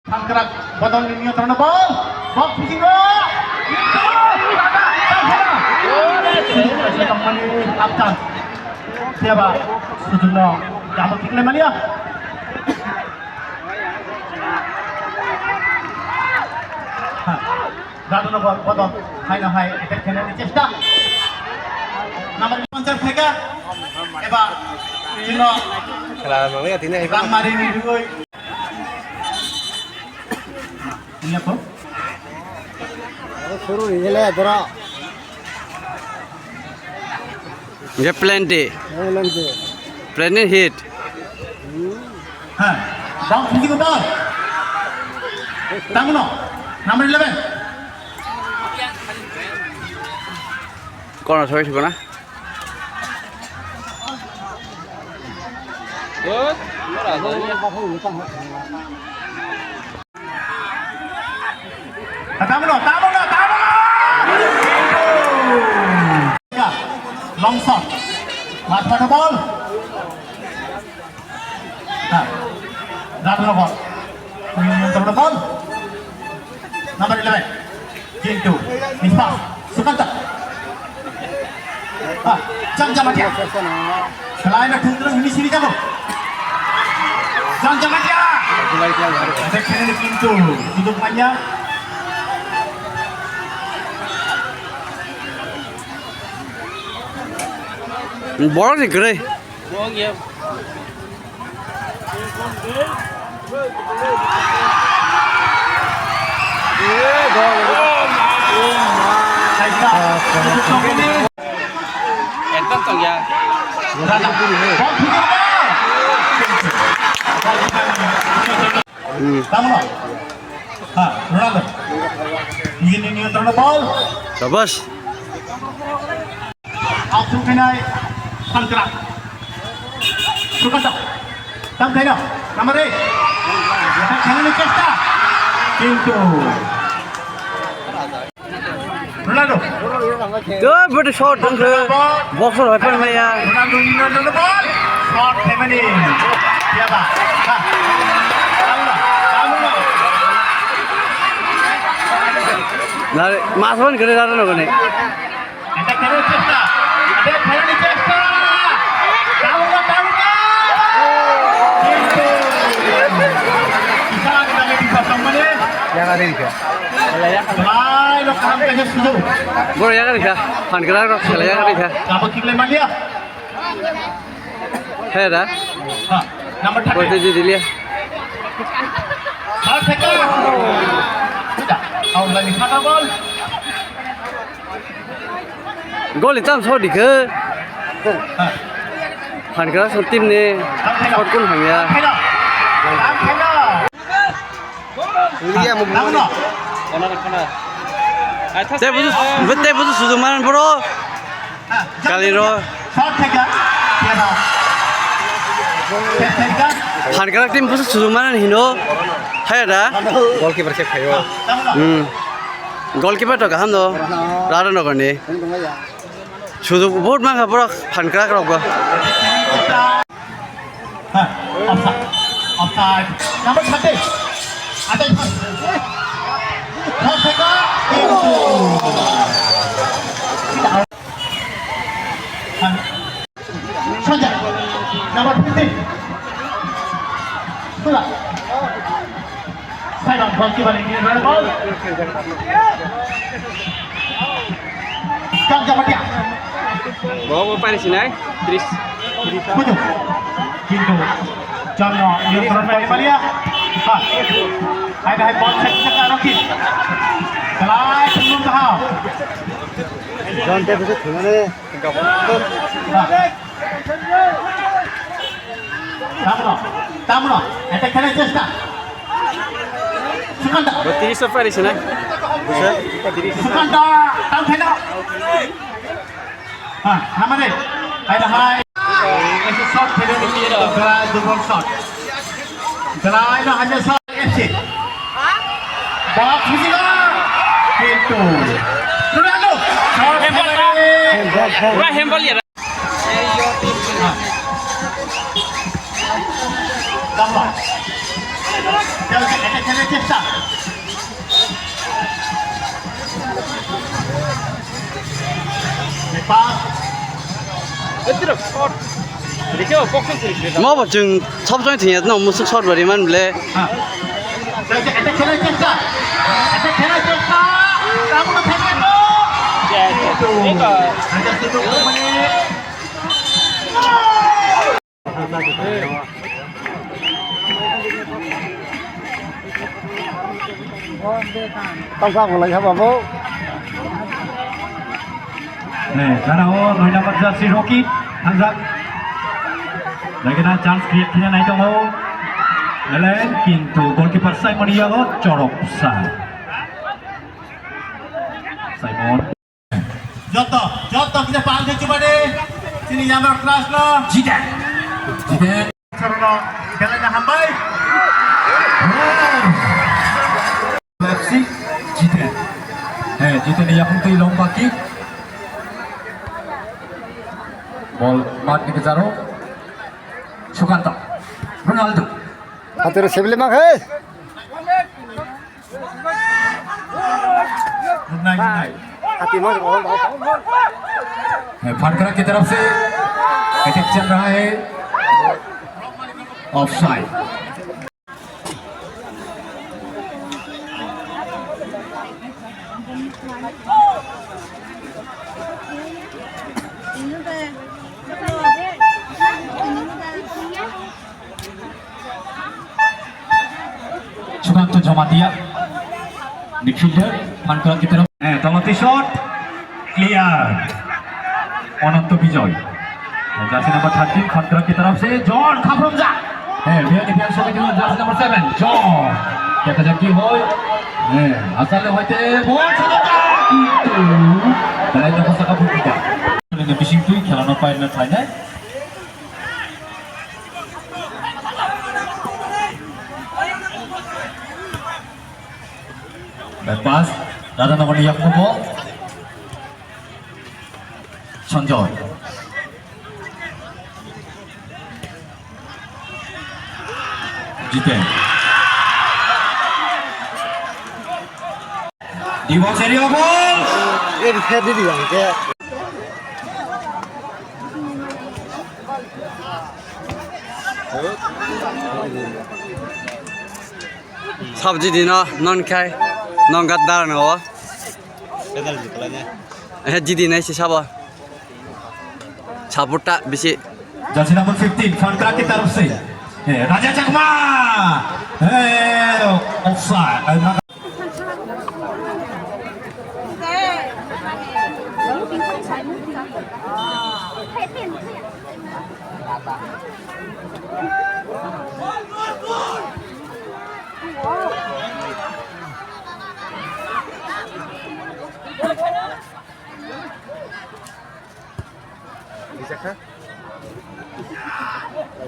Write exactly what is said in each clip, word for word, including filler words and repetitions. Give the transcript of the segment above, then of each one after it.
Sangkrak bodol ni niyontron bol. Box bisingo. Sujud paisa tongmani Afghan. Seba sujud no jabo thik le mania. Ha. Radonogor bodol haino hai attack khainani chesta. Number ponchas theka eba chino Khela mangya tini hai. Rangmari ni rugoi. Ini apa? Suru ini le dora. Hingke plenty. Plenty. Plenty hit. Ha, bang phuji ko bang. Tamuno, number eleven. Kono soi sukona. Good. Tamuno, tamuno, tamuno! Long shot. Last shot ball. Ha. Radonogor. Number eleven. Kintu. Mispa. Sukanta. Ah, Jang Jamatia. Selain ada dulu ini sini kamu. Jang Jamatia. Ada kiri Kintu. Duduk manja. Bola ni gede. Ekdom tongya. Tamuno. Ha, Ronaldo. Nini niyontron bol. Shabash. Akhung khainai Sankra. Sukanta. Tam khaino. Number eight. Tam khainani chesta. Kintu. Ronaldo. Tuh, budi shot dong tuh. Boxer weapon maya. Ronaldo ni Ronaldo bol. Shot family. Siapa? Ha. Tamuno. Tamuno. Nah, mas pun gede rata nogo nih. Ada kena cesta. Ada kena cesta. Tahu nggak, tahu nggak? Bisa kita lebih pasang mana? Yang ada di sini. Lai lo kaham kaisa sujud. Boro yakarikha, phan kwrak rok sela yakarikha. Jabo kiklai manya. He da. Ha, number thirty. Bolte di dilia. Bal theka. Sudah. Out lagi sana bol. Gol hitam so dikhe. Ha. Phan kwrak so team ni shot kun hangya. Theka. Theka. Iya, mau bunuh. Tei busu, tei busu sujung manan bro. Kali ro. Phan kwrak team busu sujung manan hino. Hai da. Goalkeeper save khayo. Hmm. Goalkeeper to kaham do. Rara nogor ni. Sujung vote mangkha borok phan kwrak rok bo. Ha, offside. Offside. Number thirty. Ada. Offside. Saja. Number fifteen. Sudah. Saibang goalkeeper ini ball. Jam jam dia. Bawa bawa paris ini, Tris. Kudu. Kintu. Jam no, yang terus balik balik ya. Ha. Hai hai ball check check lagi. Kelai sebelum tahu. Jam dia bisa gimana? Tamno, tamno, attack khaina chesta. Sukanta. Botirish o paris na. Sukanta, tam khaina. Ha, namade. Hai, hai. Ese shot khaina ni, dubra, double shot. Belai no hanya sa F C. Box bisingo. Kintu. Ronaldo. Pura hembal ya. Tamba. Chalo, chalo, chalo, chalo. Lepas. Mo bo chwng sob joni thwngya no musuk sor bari man ble. Chalo, chalo, chalo, chalo. Chalo, chalo, chalo. Kamu no thangna to. Ya, ya. Itu. Ada satu kembali. Tangsa bolai ha babu. Ne, jara o noi number jersey Rocky, hanjak. Lagi na chance create khe nai tongo. Elen, kintu goalkeeper Simon yago chorok sa. Simon. Joto, joto kita paham sih coba deh. Sini jamar keras lo. Jide. Jide. Sarono, belai na hambai. F C, Jide. He, Jide ni yakung tei long baki. Bol mat ni kejaro. Sukanto. Ronaldo. Atur sebele mak he. Hati mang. फनकरा की तरफ से अटैक चल रहा है, offside. Sukanto Jamatia, midfielder, फनकरा की तरफ। Eh, tolati shot, clear. Ananto Bijoy. Jersey number thirteen, फनकरा की तरफ से, John Khaprumja. Eh, dia defense oleh kita, jersey number seven, John. Kita jadi hoi. Eh, asal hoi te, bol, shot, itu. Belai no kosaka buka. Ini bising tu, khela no pair na thainai. Pass, Radha Namani yakno ball. Sanjoy. Jiten. Diwa Serio ball. Sabji dino non khai non gat dar no. Penalty kalanya. Eh, jidi nai si sabo. Support ta bisi. Jersey number fifteen, फनकरा की तरफ से। Eh, Raja Chakma. Eh, offside. Eh, na-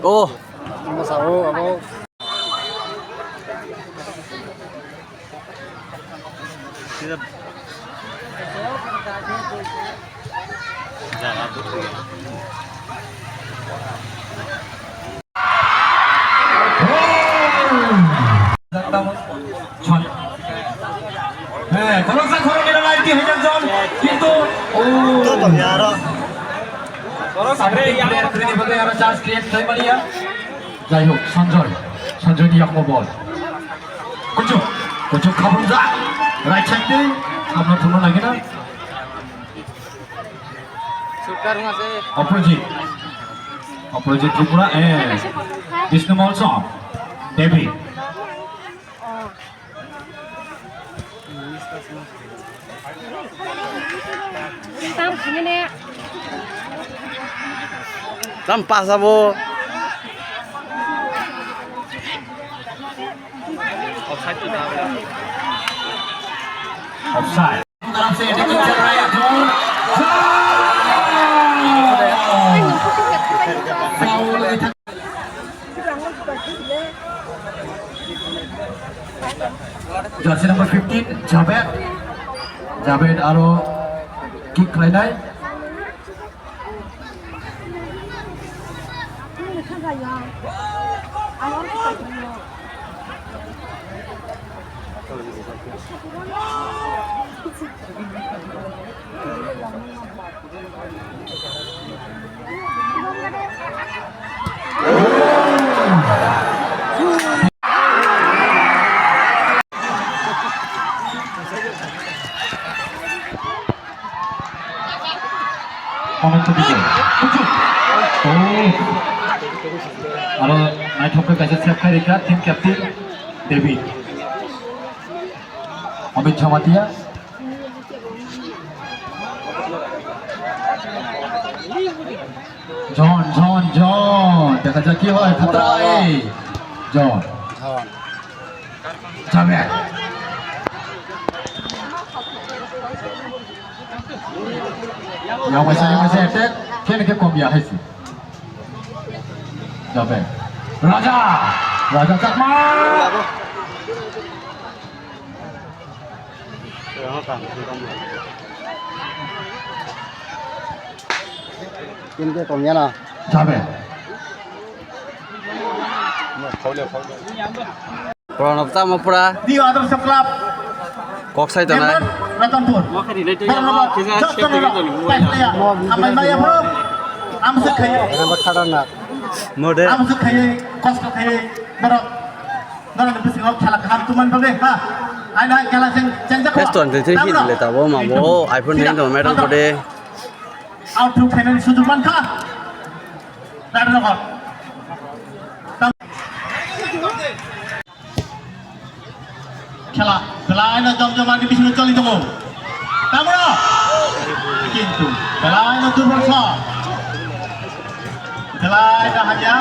Oh. Masa, oh, abo. Hei, khoroksa khoroknwi rw lai, twi hajar jon, kintu, oh. Joto ni aro. Substitute player kwrwini bagwi aro chance create khai manya. Jai hok, Sanjoy, Sanjoy ni yakmo ball. Kuchuk, kuchuk khabrumjak, right side twi, samno thumno nagina. Opposite. Opposite Tripura, eh, Vishnu Molsom. Devi. Tam pasa bo. Offside. तरफ से अटैकिंग चल रहा है, जोर। Foul. Jersey number fifteen, Javed. Javed aro kick khlainai. Comment to begin. Oh. Aro naithok khe kaisa save khai rikha team captain David. Amit Jamatia. John, John, John. Dekha jai ki hoy, khatra hai. John. John. Jabe. Yang masih, yang masih attack. Kene ke kom ya hai si. Jabe. Raja. Raja Chakma. Team ke kong ya na. Jabe. Pura no tamo pura. Di Adarsh Club. Kok sai tonai. Member Ratanpur. Borok no joto no paiphlaiya. Amai maya bro. Amsuk khaye. Mode. Amsuk khaye. Kosto khaye. Borok. Borok ni bisingo khela kaham tumani bagwi ha. Aina khela seng seng jakho. Restaurant tei tei hit le tabo ma bo iPhone nine tong matter kode. Out to khainani sujug mankha. Dar nokho. Khela belai no jom joma ni bisingo choli tongo. Tamro. Kintu belai no durbol sa. Belai no hanya.